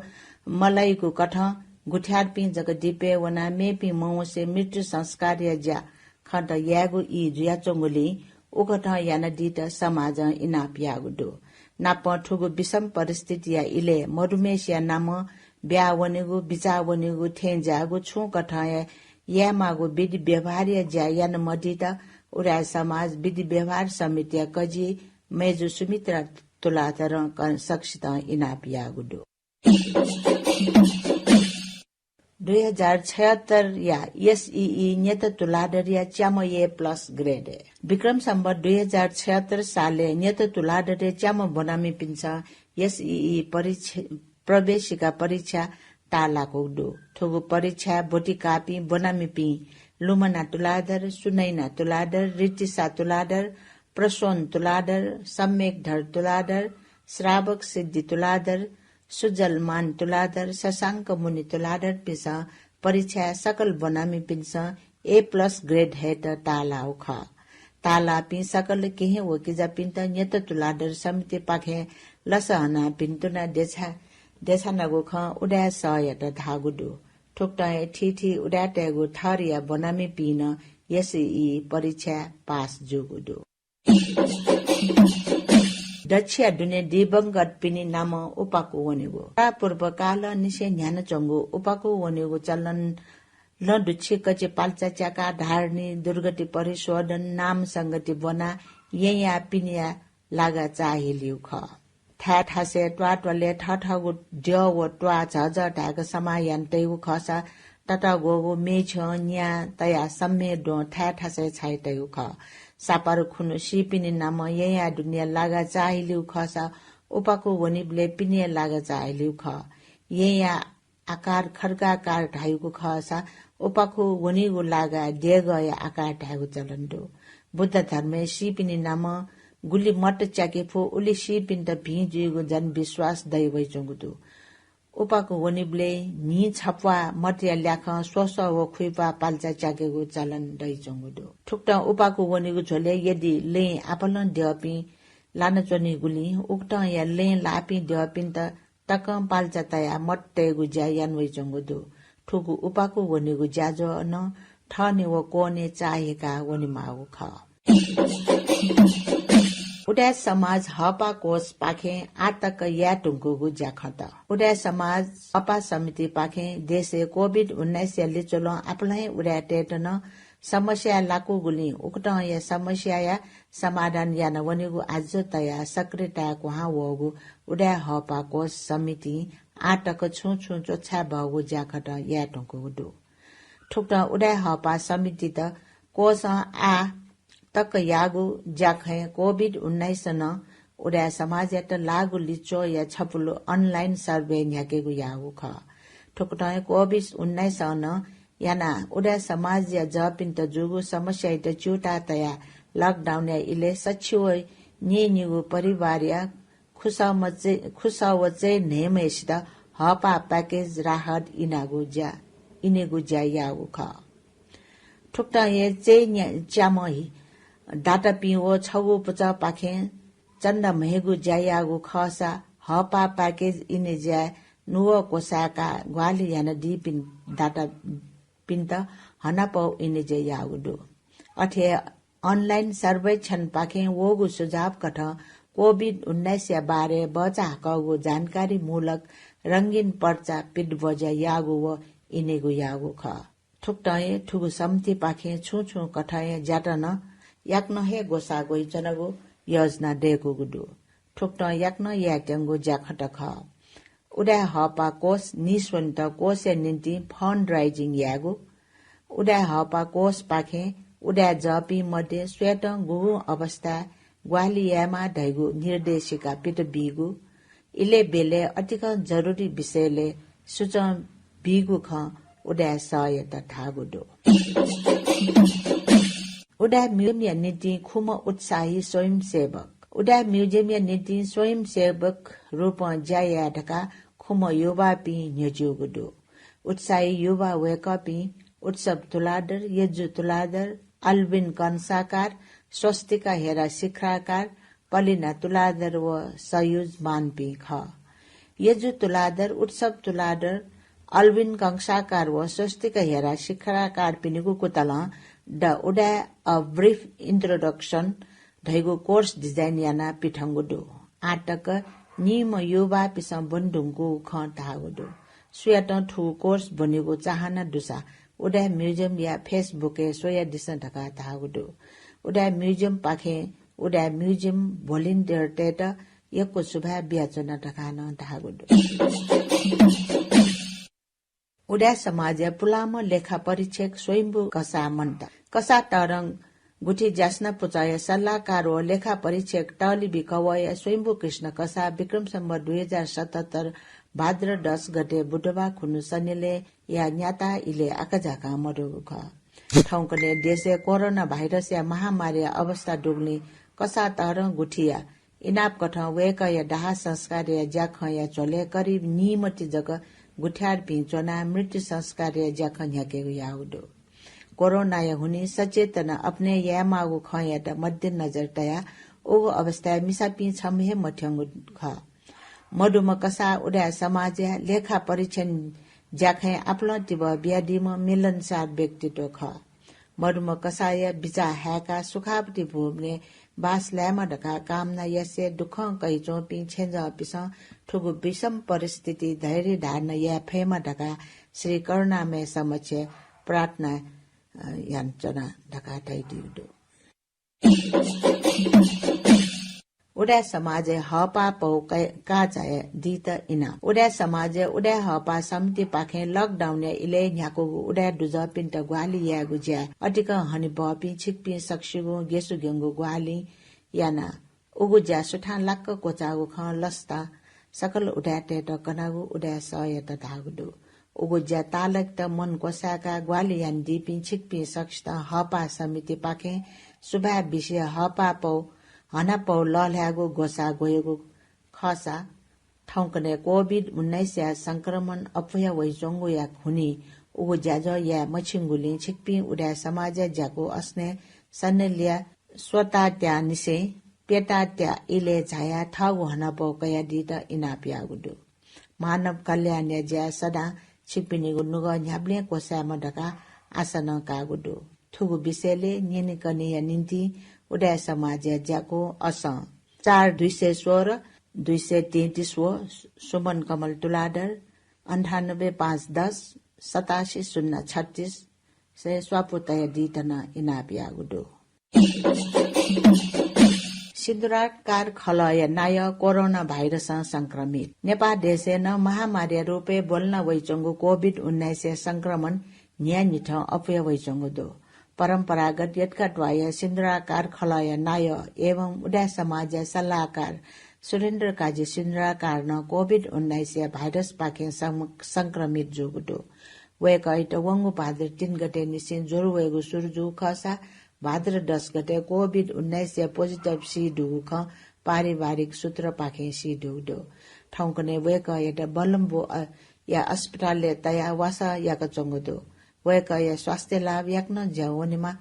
मलाइगु कथं गुथ्यारपिं जक दिपय् वनाः मेपिं मवंसे मृत्यु संस्कारया ज्या खँत यायेगु ई जुयाच्वंगुलिं उकथं यानादीत समाजं इनाप याःगु दु। नापं थुगु विषम परिस्थितिया इलय् मदुम्हेसिया नामं ब्याहा वनेगु, बिचाः वनेगु थें ज्याःगु छुं कथं हे यायेमाःगु विधि व्यवहारया ज्या याना मदीत उदाय् समाज विधि व्यवहार समितिया कजि मय्जु सुमित्रा तुलाधरं क-, सकसितं इनाप याःगु दु। दुई हजार छयत्तरया एसईई न्यत तुलाधरया च्याम्ह ए प्लस ग्रेड हे। विक्रम सम्वत दुई हजार छयत्तर सालय् न्यत तुलाधरया च्याम्ह ब्वनामिपिन्सं एसईई परीक्षा, प्रवेशिका परीक्षा ताःलाकूगु दु। थुगु परीक्षाय् ब्वति काःपिं ब्वनामिपिं लुमना तुलाधर, सुनैना तुलाधर, ऋतिशा तुलाधर, प्रसोन तुलाधर, सम्यकधर तुलाधर, श्रावक सिद्धि तुलाधर, सुजलमान तुलाधर, शशांक मुनि तुलाधरपिन्सं परीक्षाय् सकल ब्वनामिपिन्सं ए प्लस ग्रेड हयेत ताःलाःगु खः। ताःलाःपिं सकल केहेँ व किजापिन्त न्यत तुलाधर समितिपाखें लसहनाः भिन्तुना देछा-, देछानागु खँ उदाय् सःयात धाःगु दु। थुकथं हे थीथी उदाय्‌तय्‌गु थरया ब्वनामिपिं नं एसईई परीक्षाय् पास जूगु दु। दच्छिया दुने दिवंगतपिनि नामं उपाकु वनेगु। पूर्व कालंनिसें न्ह्यानाच्वंगु उपाकु वनेगु चलन लँ दुच्छिकछि पाल्चा च्याकाः धारणी, दुर्गति परिशोधन, नाम संगति ब्वनाः येँयाः पिनेया लागा चाःहिलीगु खः। थाय् थासय् त्वाःत्वलय् थथःगु द्यः व त्वाः झःझः धायेक समाः याना तइगु खःसा ततःग्वःगु म्ये छ्यं न्याः तयाः सम्हे द्वं थाय् थासय् छाइ तइगु खः। सापारु खुन्हु सीपिनि नामं येँयाः दुनेया लागा चाःहिलीगु खःसा उपाकु वनीबलय् पिनेया लागा चाःहिलीगु खः। येँयाः आकार खड्गाकार धाइगु खःसा उपाकु वनीगु लागा देगःया आकार धायेगु चलन दु। बुद्ध धर्मय् सीपिनि नामं गुलि मत च्याके फु उलि सीपिन्त भिं जुइगु जनविश्वास दयावइच्वंगु दु। उपाकु वनीबलय् न्हि छप्वाः मतया ल्याखं स्वस्वः व खुइप्वाः पाल्चा च्याकेगु चलन दइच्वंगु दु। थुकथं उपाकु वनीगु झ्वलय् यदि लँय् आपालं द्यःपिं लानाच्वनीगुलिं उकथंया लँय् लाःपिं द्यःपिन्त तकं पाल्चा तयाः मत तयेगु ज्या यानावइच्वंगु दु। थुगु उपाकु वनेगु ज्याझ्वः नं थःने व क्वने चाःहिकाः वनेमाःगु खः। उदाय् समाज हःपाः कोषपाखें आः तक याये धुंकूगु ज्याखँत। उदाय् समाज हःपाः समितिपाखें देशय् कोभिड उन्नाइसया लिच्वलं आपालं हे उदाय्‌तय्‌त नं समस्याय् लाकूगुलिं उकथंया समस्याया समाधान याना वनेगु आज्जु तयाः सक्रियताय् क्वहां वःगु उदाय् हःपाः कोष समितिं आः तक छुं छुं च्वछाये बहःगु ज्याखँत याये धुंकूगु दु। थुकथं उदाय् हःपाः समितित कोषं आः तक याःगु ज्याखँय् कोभिड उन्नाइसं नं उदाय् समाजयात लाःगु लिच्वःया छपुलु online survey न्ह्याकेगु याःगु खः। थुकथं हे कोभिड उन्नाइसं नं यानाः उदाय् समाजया जःपिन्त जूगु समस्यायात च्यूताः तयाः lockdown-या इलय् सछि व न्यय्‌निगू परिवारया खुसः मचे-, खुसः व चय् न्हय्‌म्हय्‌सित हःपाः package राहत इनागु ज्या, इनेगु ज्या याःगु खः। थुकथं हे चय् न्या-, च्याम्ह हि दातापिं व छगू पुचःपाखें चन्दा म्हयेगु ज्या याःगु खःसा हःपाः package इने ज्याय् नुगः क्वसाय्‌काः ग्वाहालि यानादीपिं दातापिन्त हनापौ इने ज्या याःगु दु। अथे हे online सर्वेक्षणपाखें वःगु सुझाव कथं कोभिड उन्नाइसया बारे बचाहाकःगु जानकारीमूलक रंगीन पर्चा पिदब्वज्या याःगु व इनेगु याःगु खः। थुकथं हे थुगु समितिपाखें छुं छुं कथंया ज्यात नं याकनं हे ग्वसाः ग्वयाच्वनागु योजना दय्कूगु दु। थुकथं याकनं यायेत्यंगु ज्याखँत खः। उदाय् हःपाः कोष नीस्वनेत कोषया निंतिं fundraising यायेगु, उदाय् हःपाः कोषपाखें उदाय् जःपिं मध्ये स्वय्‌तं गुगुं अवस्थाय् ग्वाहालि यायेमाः धइगु निर्देशिका पित बीगु, इलय् ब्यलय् अतिकं जरुरी विषयलय् सुचं बीगु खँ उदाय् सःयात धाःगु दु। उदाय् म्युजियमया निंतिं खुम्ह उत्साही स्वयंसेवक। उदाय् म्युजियमया निंतिं स्वयंसेवक रूपं ज्या याये धकाः खुम्ह युवापिं न्ह्यज्यूगु दु। उत्साही युवा वय्‌कःपिं उत्सव तुलाधर, यज्जु तुलाधर, अल्विन कंसाकार, स्वस्तिका हेरा शिखराकार, पलिना तुलाधर व सयुज मानपिं खः। यज्जु तुलाधर, उत्सव तुलाधर, अल्विन कंसाकार व स्वस्तिका हेरा शिखराकारपिनिगु कुतलं The Uday A Brief Introduction धइगु कोर्स डिजाइन यानाः पिथंगु दु। आः तक निम्ह युवापिसं ब्वने धुंकूगु खँ धाःगु दु। सुयातं थुगु कोर्स ब्वनेगु चाहना दुसा उदाय् म्युजियमया Facebook-य् स्वयादिसँ धकाः धाःगु दु। उदाय् म्युजियमपाखें उदाय् म्युजियम भोलिन्टियरतय्‌त यक्व सुभाय् बियाच्वना धकाः नं धाःगु दु। उदाय् समाजया पुलांम्ह लेखा परीक्षक स्वयम्भू कसाः मन्त। कसाः तःधं गुथि ज्यासना पुचःया सल्लाहकार व लेखा परीक्षक तःलिबि कवःया स्वयम्भू कृष्ण कसाः विक्रम सम्वत दुई हजार सतहत्तर भाद्र दस गते बुधबार खुन्हु सनिलय्‌या न्याता इलय् आकाझाकां मदुगु खः। थौंकन्हय् देशय् कोरोना भाइरसया महामारीया अवस्था दुगुलिं कसाः तःधं गुथिया इनाप कथं वय्‌कःया दाह संस्कारया ज्याखँया झ्वलय् करिब निमति जक गुथियारपिं च्वनाः मृत्यु संस्कारया ज्याखँ न्ह्याकेगु याःगु दु। कोरोनाया हुनिं सचेतना अपनय् यायेमाःगु खँयात मध्यनजर तयाः उगु अवस्थाय् मिसापिं छम्ह हे मथ्यंगु खः। मदुम्ह कसाः उदाय् समाजया लेखा परीक्षण ज्याखँय् आपालं तिबः बियादीम्ह मिलनसार व्यक्तित्व खः। मदुम्ह कसाःया बिचाः हाय्‌काः सुखावती भूमिलय् बास लायेमा धकाः कामना यासें दुःखं कयाच्वंपिं छेँजःपिसं थुगु विषम परिस्थिति धैर्य धारण याये फयेमा धकाः श्री करुणामय समक्ष प्रार्थना, अ, यानाच्वना धकाः धयादीगु दु। उदाय् समाजय् हःपाः पौ कय-, काःचाःयादीत इनाप। उदाय् समाजय् उदाय् हःपाः समितिपाखें लकडाउनया इलय् न्ह्याकूगु उदाय् दुजःपिन्त ग्वाहालि यायेगु ज्याय् अतिकं हनेबहःपिं छिकपिं सकसिगुं गेसुग्यंगु ग्वाहालिं यानाः उगु ज्या सुथां लाक्क क्वचाःगु खँ लसतां सकल उदाय्‌तय्‌त कनागु उदाय् सःयात धाःगु दु। उगु ज्या ताःलाकेत मन क्वसाय्‌काः ग्वाहालि यानादीपिं छिकपिं सकसितं हःपाः समितिपाखें सुभाय् बिसें हःपाः पौ, हनापौ लःल्हायेगु ग्वसाः ग्वयागु खःसा थौंकन्हय् कोभिड उन्नाइसया संक्रमण अप्वया वइच्वंगुया हुनिं उगु ज्याझ्वः याये मछिंगुलिं छिकपिं उदाय् समाजया ज्याकू असनय् सनलिया स्वतात्यानिसें प्यतात्या इलय् झायाः थःगु हनापौ कयादीत इनाप याःगु दु। मानव कल्याणया ज्याय् सदां छिकपिनिगु नुगः न्ह्याबलें क्वसायेमा धकाः आशा नं काःगु दु। थुगु विषयलय् न्यनेकनेया निंतिं उदाय् समाजया ज्याकू असं चार दुई सय सोह्र दुई सय तेत्तिस व सुमन कमल तुलाधर अन्ठानब्बे पाँच दस सतासी शून्य छत्तीस सय स्वापू तयादीत नं इनाप याःगु दु। सिन्दुराकार खलःया नायः कोरोना भाइरसं संक्रमित। नेपाः देशय् नं महामारीया रूपय् ब्वलना वइच्वंगु कोभिड उन्नाइसया संक्रमण न्हियान्हिथं अप्वया वइच्वंगु दु। परम्परागत यत्काद्वाःया सिन्दुराकार खलःया नायः एवं उदाय् समाजया सल्लाहकार सुरेन्द्र काजी सिन्दुराकार नं कोभिड उन्नाइसया भाइरसपाखें सं-, संक्रमित जूगु दु। वय्‌कःयात वंगु भाद्र तीन गते निसें ज्वर वयेगु सुरु जूगु खःसा भाद्र दस गते कोभिड उन्नाइसया पोजिटिभ सी दुगु खँ पारिवारिक सूत्रपाखें सी दुगु दु। थौंकन्हय् वय्‌कःयात बलम्बु, अ, या अस्पतालय् तयाः वासः याकाच्वंगु दु। वय्‌कःया स्वास्थ्य लाभ याकनं ज्या वनेमा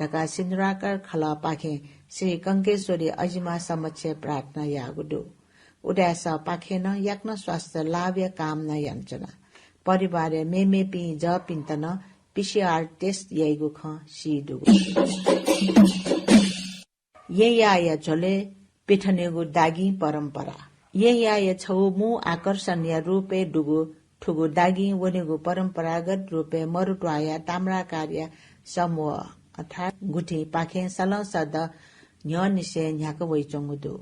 धकाः सिन्दुराकार खलःपाखें श्री कंकेश्वरी अजिमा समक्ष प्रार्थना याःगु दु। उदाय् सःपाखें नं याकनं स्वास्थ्य लाभया कामना यानाच्वना। परिवारया मेमेपिं जःपिन्त नं पीसीआर टेस्ट याइगु खँ सी दुगु। येँयाःया झ्वलय् पिथनेगु दागिं परम्परा। येँयाःया छगू मू आकर्षणया रूपय् दुगु थुगु दागिं वनेगु परम्परागत रूपय् मरुत्वाःया ताम्राकारया समूह अर्थात् गुथिंपाखें सलंसदँ न्ह्यःनिसें न्ह्याका वइच्वंगु दु।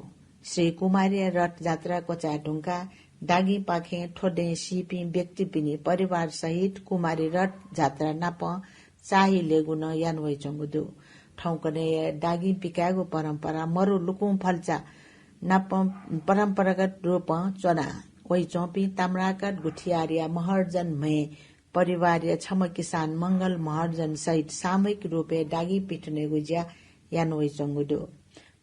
श्री कुमारीया रथ जात्रा क्वचाये धुंकाः दागिंपाखें थ्व देय् सीपिं व्यक्तिपिनि परिवार सहित कुमारी रथ जात्रा नापं चाःहिलेगु नं याना वइच्वंगु दु। थौंकन्हय् दागिं पिकायेगु परम्परा मरु लुकुं फल्चा नापं परम्परागत रूपं च्वना वइच्वंपिं ताम्राकार गुथियारया महर्जन म्हय् परिवारया छम्ह किसान मंगल महर्जन सहित सामूहिक रूपय् दागिं पिथनेगु ज्या याना वइच्वंगु दु।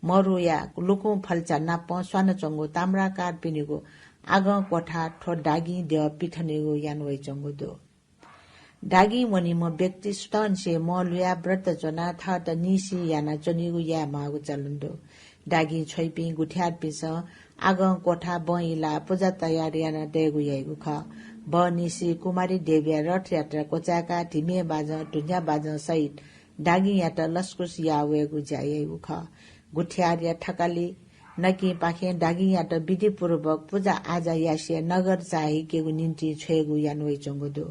मरुया लुकुं फल्चा नापं स्वानाच्वंगु ताम्राकारपिनिगु आगं क्वथा थ्व दागिं द्यः पिथनेगु याना वइच्वंगु दु। दागिं वनीम्ह व्यक्ति सुथंनिसें म्वःल्हुयाः व्रत ज्वनाः थःत निसि यानाच्वनीगु यायेमाःगु चलन दु। दागिं छ्वइपिं गुथियारपिन्सं आगं क्वथा बँ इलाः पुजा तयार यानातयेगु याइगु खः। बहनिसि कुमारी देवीया रथयात्रा क्वचाय्काः धिमे बाजं, धुन्या बाजं सहित दागिंयात लसकुस याः वयेगु ज्या याइगु खः। गुथियारया थकालि नकिंपाखें दागिंयात विधिपूर्वक पुजा आजा यासें नगर चाःहिकेगु निंतिं छ्वयेगु याना वइच्वंगु दु।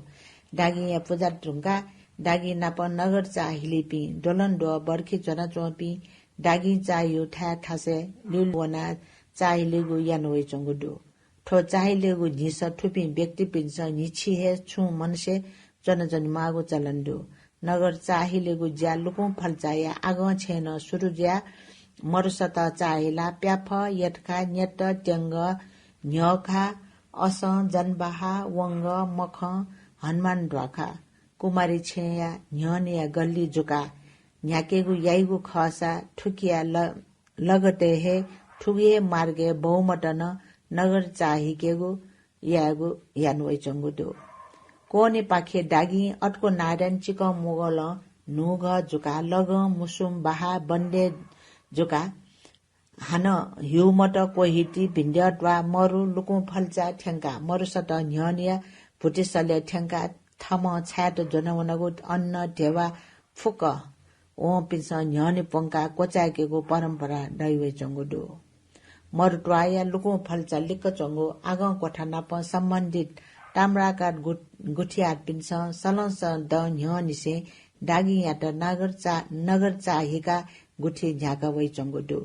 दागिंया पुजा धुंकाः दागिं नाप नगर चाःहिलीपिं द्वलंद्वः बर्खी ज्वनाच्वंपिं दागिं चाःहिउ थाय् थासय् लिउलिउ वनाः चाःहिलेगु याना वइच्वंगु दु। थ्व चाःहिलेगु न्हिसः थुपिं व्यक्तिपिन्सं न्हिछि हे छुं मनसे च्वनाच्वनेमाःगु चलन दु। नगर चाःहिलेगु ज्या लुकुं फल्चाया आगं छेँय् नं सुरु जुयाः मरुसतः चाःहिलाः प्याफः, यतखा, न्यत, त्यंगः, न्ह्यःखा, असं, जनबाहा, वंगः, मखं, हनुमान ध्वाखा, कुमारी छेँया न्ह्यःनेया गल्ली जुकाः न्ह्याकेगु याइगु खःसा थुकिया ल-, लगतय् हे थुगु हे मार्गय् बौमत नं नगर चाःहिकेगु यायेगु याना वइच्वंगु दु। कोनेपाखे दागिं अट्को नारायण चिकं मुगलं न्हूघः जुकाः लगं मुसुम बाहा बन्डे जुकाः हानं हिउमत क्वहिति भिंद्यः त्वाः मरु लुकुं फल्चा थ्यंकाः मरुसतः न्ह्यःनेया भुतिसलय् थ्यंकाः थमं छायेत ज्वनावनागु अन्न ध्यबा फुक्क वंपिन्सं न्ह्यःने प्वंकाः क्वचाय्केगु परम्परा दइ वइच्वंगु दु। मरुत्वाःया लुकुं फल्चा लिक्क च्वंगु आगं क्वथा नाप सम्बन्धित ताम्राकार गु-, गुथियारपिन्सं सलंसदँ न्ह्यःनिसें दागिंयात नागर चा-, नगर चाःहिकाः गुथि न्ह्याका वइच्वंगु दु।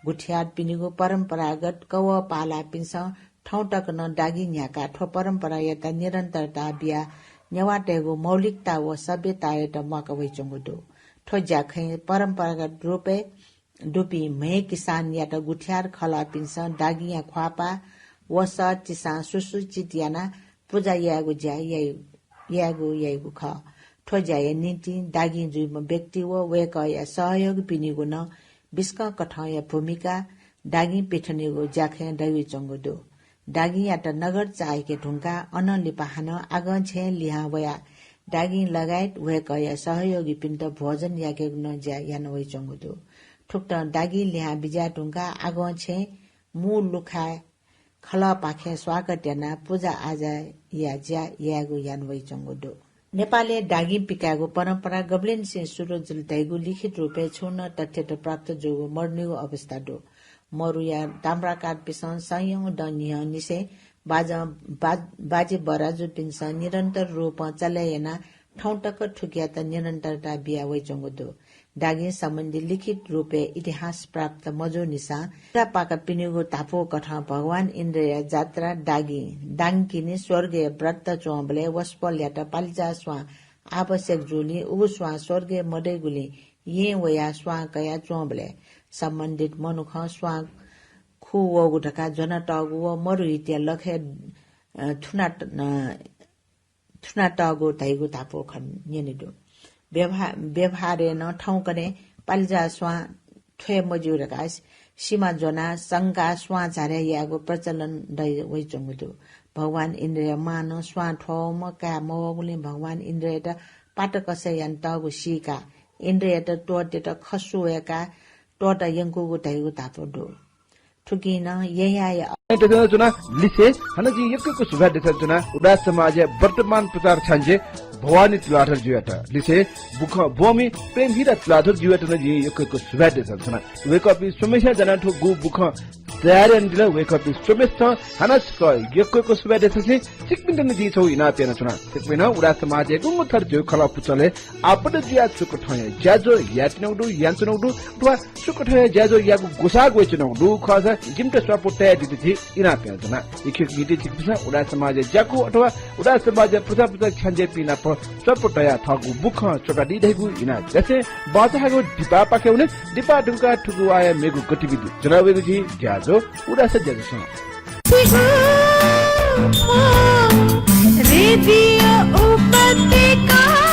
गुथियारपिनिगु परम्परागत कवःपालापिन्सं थौं तक नं दागिं न्ह्याकाः थ्व परम्परायात निरन्तरता बियाः नेवाःतय्गु मौलिकता व सभ्यतायात म्वाका वइच्वंगु दु। थ्व ज्याखँय् परम्परागत रूपय् दुपिं म्हय् किसानयात गुथियार खलःपिन्सं दागिंया ख्वाःपाः, वसः, तिसां सुसूचित यानाः पुजा यायेगु ज्या याइ-, यायेगु याइगु खः। थ्व ज्याया निंतिं दागिं जुइम्ह व्यक्ति व वय्कःया सहयोगीपिनिगु नं बिस्कं कथंया भूमिका दागिं पिथनेगु ज्याखँय् दइच्वंगु दु। दागिंयात नगर चाःहिके धुंकाः अनं लिपा हानं आगं छेँय् लिहां वयाः दागिं लगायत वय्कःया सहयोगीपिन्त भोजन याकेगु नं ज्या याना वइच्वंगु दु। थुकथं दागिं लिहां बिज्याये धुंकाः आगं छेँय् मू लुखाय् खलःपाखें स्वागत यानाः पुजा आजाया ज्या यायेगु याना वइच्वंगु दु। नेपालय् दागिं पिकायेगु परम्परा गबलेंनिसें सुरु जुल धइगु लिखित रूपय् छुं नं तथ्यत प्राप्त जूगु मरुनिगु अवस्था दु। मरुया ताम्राकारपिन्सं सयौं दँ न्ह्यःनिसें बाजं बा-, बाजे बराजुपिन्सं निरन्तर रूपं चले यानाः थौं तक थुकियात निरन्तरता बिया वइच्वंगु दु। दागिं सम्बन्धी लिखित रूपय् इतिहास प्राप्त मजूनिसां पुजापाकापिनिगु धापू कथं भगवान इन्द्रया जात्रा दागिं, दांकिनि स्वर्गय् व्रत च्वंबलय् वसपोलयात पालिचा स्वां आवश्यक जूलिं उगु स्वां स्वर्गय् मदइगुलिं येँ वयाः स्वां कयाः च्वंबलय् सम्बन्धित मनुखं स्वां खू वःगु धकाः ज्वनातःगु व मरुहितया लखय्, अ, थुना, अ, थुनातःगु धइगु धापू खँ न्यने दु। व्यवहा-, व्यवहारय् नं थौंकन्हय् पालिचा स्वां थ्वये मज्यू धकाः सिमा ज्वनाः संकाः स्वां झारे यायेगु प्रचलन दइ वइच्वंगु दु। भगवान इन्द्रया मां नं स्वां थ्वःम्ह काय् मवःगुलिं भगवान इन्द्रयात पाटकसय् यानातःगु सीकाः इन्द्रयात त्वःतेत खसु वय्काः त्वःता यंकूगु धइगु धापू दु। थुकिं नं येँयाःया अ- दथन च्वना लिसे, हानं जिं यक्व यक्व सुभाय् देछानाच्वना उदाय् समाजया वर्तमान प्रचार छाय्न्चे भवानी तुलाधरजुयात। लिसे बुखँ ब्वंमि प्रेमहिरा तुलाधरजुयात नं जिं यक्व यक्व सुभाय् देछानाच्वना। वय्कःपिं स्वम्हेस्यां जानाः थ्व गु बुखँ तयार यानादिल। वय्कःपिं स्वम्हेसित हानं छकः यक्व यक्व सुभाय् देछासें छिकपिन्त नं जिं छगू इनाप यानाच्वना। छिकपिं नं उदाय् समाजया गुंगू थर झीगु खलः पुचलय् आबद्ध जुयाः छुकथंया ज्याझ्वः यायेत्यनागु दु, यानाच्वनागु दु, अथवा छुकथंया ज्याझ्वः यायेगु ग्वसाः ग्वयाच्वनागु दु खःसा जिमित स्वापू तयादीत जिं इनाप यानाच्वना। इखुक निंतिं छिकपिन्सं उदाय् समाजया ज्याकू अथवा उदाय् समाजया पुचः पुचः छ्याञ्जेपिं नाप स्वापू तयाः थःगु बुखँ च्वकादी धइगु इनाप यासें बाचा हाःगु दिपापाखे वने। दिपा धुंकाः थुगु वाःया मेगु गतिविधि ज्वना वयेगु जुइ। ज्याझ्वः उदाय् ज्याझ्वलय्। रेडियो उपत्यका।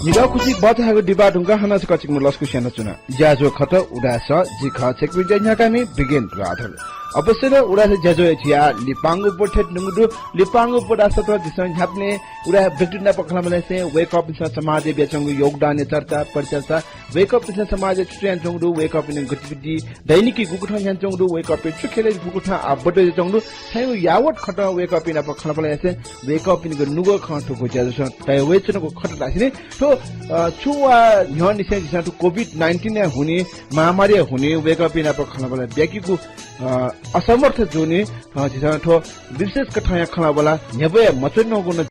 निदँ खुसिक बाचा हाःगु दिपा धुंकाः हानं छकः छिकपिनि लसकुस यानाच्वना। ज्याझ्वः खः उदाय्, जि खः छिकपिनि ज्या न्ह्याकामि बिगेन राठौर। अवश्य नं उदाय् ज्याझ्वःया झिया लिपांगु पौ थ्यंतुं दु। लिपांगु पौ धाःसा थ्व झीसं न्ह्याबलें उदाय् व्यक्तित नाप खँल्हाबल्हा यासें वय्कःपिन्सं समाजय् बियाच्वंगु योगदानया चर्चा, परिचर्चा, वय्कःपिन्सं समाजय् छु छु यानाच्वंगु दु, वय्कःपिनि गतिविधि दैनिकी गुकथं न्ह्यानाच्वंगु दु, वय्कःपिं छु ख्यलय् गुकथं आबद्ध जुयाच्वंगु दु, थ्व यावत् खँत वय्कःपिं नाप खँल्हाबल्हा यासें वय्कःपिनिगु नुगः खँ थुगु ज्याझ्वलं तया वयाच्वनागु खँत धासेंलि थ्व, अ, छु वा न्ह्यःनिसें झीसं थ्व कोभिड नाइन्टिनया हुनिं, महामारीया हुनिं वय्कःपिं नाप खँल्हाबल्हा बियाकीगु, अ, असमर्थ जूनिं, अ, झीसं थ्व विशेष कथंया खँल्हाबल्हा न्ह्यब्वये मच्वनागु नं